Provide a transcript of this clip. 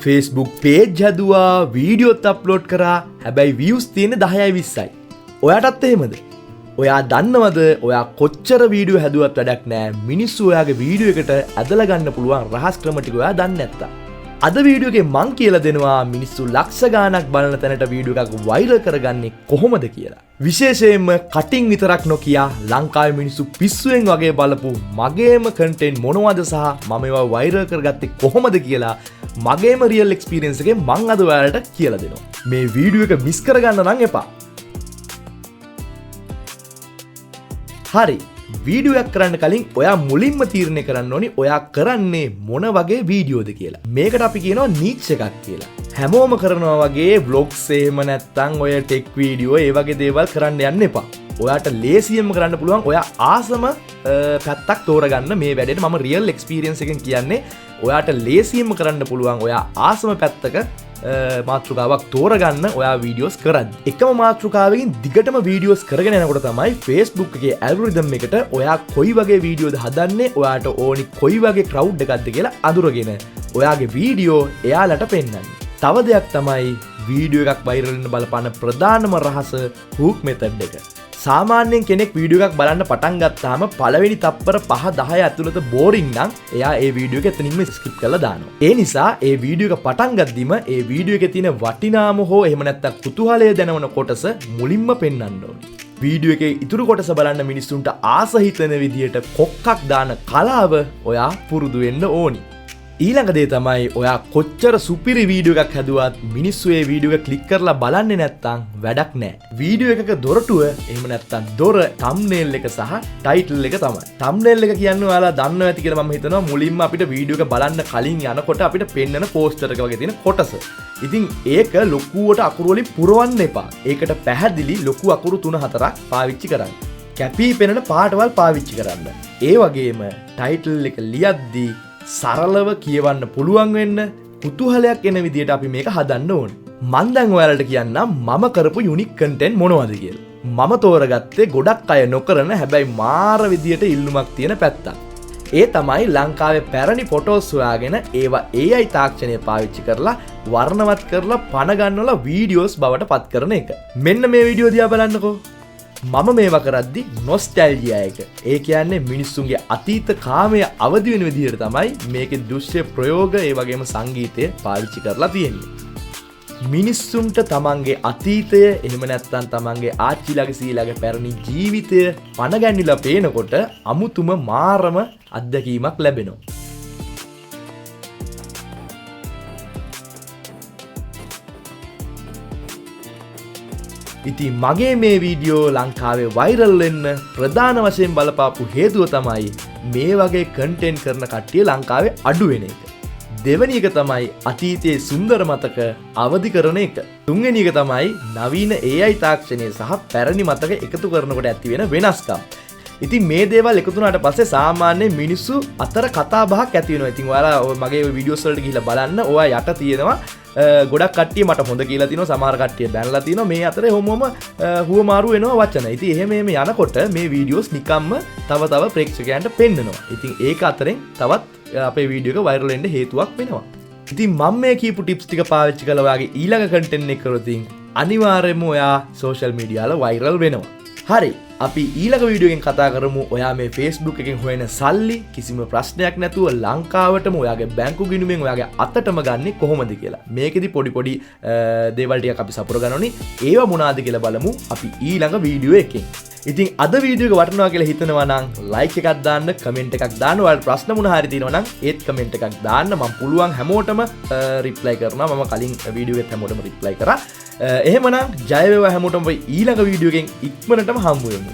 Facebook page හැදුවා, වීඩියෝත් upload කරා, හැබැයි views තියෙන්නේ 10යි 20යි. ඔයාටත් එහෙමද? ඔයා දන්නවද ඔයා කොච්චර වීඩියෝ හැදුවත් වැඩක් නෑ, මිනිස්සු ඔයාගේ වීඩියෝ එකට ඇදලා ගන්න පුළුවන් රහස් ක්‍රම ටික ඔයා දන්නේ නැත්තම්. අද වීඩියෝ එකේ මං කියලා දෙනවා මිනිස්සු ලක්ෂ ගාණක් බලන තැනට වීඩියෝ එකක් වෛරල් කරගන්නේ කොහොමද කියලා. විශේෂයෙන්ම කටින් විතරක් නොකියා ලංකාවේ මිනිස්සු පිස්සුවෙන් වගේ බලපු මගේම කන්ටෙන්ට් මොනවද සහ මම ඒවා වෛරල් කරගත්තේ කොහොමද කියලා මගේම රියල් එක්ස්පීරියන්ස් එකෙන් මං අද ඔයාලට කියලා දෙනවා. මේ වීඩියෝ එක මිස් කරගන්න නම් එපා. හරි, වීඩියෝ එකක් කරන්න කලින් ඔයා මුලින්ම තීරණය කරන්න ඕනි ඔයා කරන්නේ මොන වගේ වීඩියෝද කියලා. මේකට අපි කියනවා නීච් එකක් කියලා. හැමෝම කරනවා වගේ ව්ලොග්ස් එහෙම නැත්තම් ඔය ටෙක් වීඩියෝ ඒ වගේ දේවල් කරන්න යන්න එපා. ඔයාට ලේසියෙන්ම කරන්න පුළුවන් ඔයා ආසම පැත්තක් තෝරගන්න. මේ වැඩේට මම රියල් එක්ස්පීරියන්ස් එකෙන් කියන්නේ ඔයාට ලේසියෙන්ම කරන්න පුළුවන් ඔයා ආසම පැත්තක මාතෘකාවක් තෝරගන්න ඔයා වීඩියෝස් කරද්දි. එකම මාතෘකාවකින් දිගටම වීඩියෝස් කරගෙන යනකොට තමයි Facebook එකේ ඇල්ගොරිතම් එකට ඔයා කොයි වගේ වීඩියෝද හදන්නේ, ඔයාට ඕනි කොයි වගේ ක්‍රවුඩ් එකක්ද කියලා අඳුරගෙන ඔයාගේ වීඩියෝ එයාලට පෙන්වන්නේ. තව දෙයක් තමයි වීඩියෝ එකක් වෛරල් වෙන්න බලපාන ප්‍රධානම රහස හුක් මෙතඩ් එක. සාමාන්‍යයෙන් කෙනෙක් වීඩියෝ එකක් බලන්න පටන් ගත්තාම පළවෙනි තප්පර 5-10 ඇතුළත බෝරිං නම් එයා ඒ වීඩියෝ එක එතනින්ම ස්කිප් කරලා දානවා. ඒ නිසා ඒ වීඩියෝ එක පටන් ගද්දිම ඒ වීඩියෝ එකේ තියෙන වටිනාම හෝ එහෙම නැත්නම් කුතුහලය දැනවන කොටස මුලින්ම පෙන්වන්න ඕනේ. වීඩියෝ එකේ ඉතුරු කොටස බලන්න මිනිස්සුන්ට ආස හිතෙන විදියට කොක්කක් දාන කලාව ඔයා පුරුදු වෙන්න ඕනි. ඊළඟ දේ තමයි ඔයා කොච්චර සුපිරි වීඩියෝ එකක් හැදුවත් මිනිස්සු ඒ වීඩියෝ එක ක්ලික් කරලා බලන්නේ නැත්තම් වැඩක් නෑ. වීඩියෝ එකක දොරටුව එහෙම නැත්තම් දොර තම්නේල් එක සහ ටයිටල් එක තමයි. තම්නේල් එක කියන්නේ ඔයාලා දන්නවා ඇති කියලා මම හිතනවා. මුලින්ම අපිට වීඩියෝ එක බලන්න කලින් යනකොට අපිට පෙන්නන පෝස්ටර් එක වගේ තියෙන කොටස. ඉතින් ඒක ලොකුවට අකුරු වලින් පුරවන්න එපා. ඒකට පැහැදිලි ලොකු අකුරු 3-4ක් පාවිච්චි කරන්න. කැපී පෙනෙන පාටවල් පාවිච්චි කරන්න. ඒ වගේම ටයිටල් එක ලියද්දී සරලව කියවන්න පුළුවන් වෙන්න කුතුහලයක් එන විදියට අපි මේක හදන්න ඕන. මං දැන් ඔයාලට කියන්නම් මම කරපු යුනික් කන්ටෙන්ට් මොනවද කියලා. මම තෝරගත්තේ ගොඩක් අය නොකරන හැබැයි මාර විදියට ඉල්ලුමක් තියෙන පැත්තක්. ඒ තමයි ලංකාවේ පැරණි ෆොටෝස් හොයාගෙන ඒවා AI තාක්ෂණය පාවිච්චි කරලා වර්ණවත් කරලා පණ ගන්නවලා වීඩියෝස් බවට පත් කරන එක. මෙන්න මේ වීඩියෝ දිහා බලන්නකෝ. මම මේවා කරද්දි නොස්ටැල්ජියා එක. ඒ කියන්නේ මිනිස්සුන්ගේ අතීත කාමය අවදි වෙන විදිහට තමයි මේකේ දෘශ්‍ය ප්‍රයෝග ඒ වගේම සංගීතය පාවිච්චි කරලා තියෙන්නේ. මිනිස්සුන්ට තමන්ගේ අතීතය එහෙම නැත්නම් තමන්ගේ ආච්චිලාගේ සීලාගේ පැරණි ජීවිතය පණ ගැන්විලා පේනකොට අමුතුම මාරම අත්දැකීමක් ලැබෙනවා. ඉතින් මගේ මේ වීඩියෝ ලංකාවේ වෛරල් වෙන්න ප්‍රධාන වශයෙන් බලපාපු හේතුව තමයි මේ වගේ කන්ටෙන්ට් කරන කට්ටිය ලංකාවේ අඩු වෙන එක. දෙවෙනි එක තමයි අතීතයේ සුන්දර මතක අවදි කරන එක. තුන්වෙනි එක තමයි නවීන AI තාක්ෂණය සහ පැරණි මතක එකතු කරනකොට ඇති වෙන වෙනස්කම්. ඉතින් මේ දේවල් එකතු වුණාට පස්සේ සාමාන්‍ය මිනිස්සු අතර කතා බහක් ඇති වෙනවා. ඉතින් ඔයාලා ඔය මගේ ඔය වීඩියෝස් වලට ගිහිල්ලා බලන්න, ඔයා යට තියෙනවා ගොඩක් කට්ටිය මට හොඳ කියලා තිනවා, සමහර කට්ටිය බැනලා තිනවා. මේ අතරේ හැමෝම හුවමාරු වෙනවා වචන. ඉතින් එහෙම එහෙම යනකොට මේ වීඩියෝස් නිකම්ම තව තව ප්‍රේක්ෂකයන්ට පෙන්නනවා. ඉතින් ඒක අතරෙන් තවත් අපේ වීඩියෝ එක වෛරල් වෙන්න හේතුවක් වෙනවා. ඉතින් මම මේ කියපු ටිප්ස් ටික පාවිච්චි කරලා ඔයාගේ ඊළඟ කන්ටෙන්ට් එක කරොත් අනිවාර්යයෙන්ම ඔයා සෝෂල් මීඩියා වල වෛරල් වෙනවා. හරි, අපි ඊළඟ වීඩියෝ එකෙන් කතා කරමු ඔයා මේ Facebook එකෙන් හොයන සල්ලි කිසිම ප්‍රශ්නයක් නැතුව ලංකාවටම ඔයාගේ බැංකු ගිණුමෙන් ඔයාගේ අතටම ගන්නෙ කොහොමද කියලා. මේකෙදි පොඩි පොඩි දේවල් ටිකක් අපි සපුර ගන්න ඕනි. ඒවා මොනවාද කියලා බලමු අපි ඊළඟ වීඩියෝ එකෙන්. ඉතින් අද වීඩියෝ එක වටිනවා කියලා හිතනවා නම් ලයික් එකක් දාන්න, කමෙන්ට් එකක් දාන්න, ඔයාලට ප්‍රශ්න මොන හරි තියෙනවා නම් ඒත් කමෙන්ට් එකක් දාන්න. මම පුළුවන් හැමෝටම රිප්ලයි කරනවා. මම කලින් වීඩියෝ එකෙත් හැමෝටම රිප්ලයි කරා. එහෙමනම් ජය වේවා හැමෝටම. ඔය ඊළඟ වීඩියෝ එකෙන් ඉක්මනටම හම්බ වෙමු.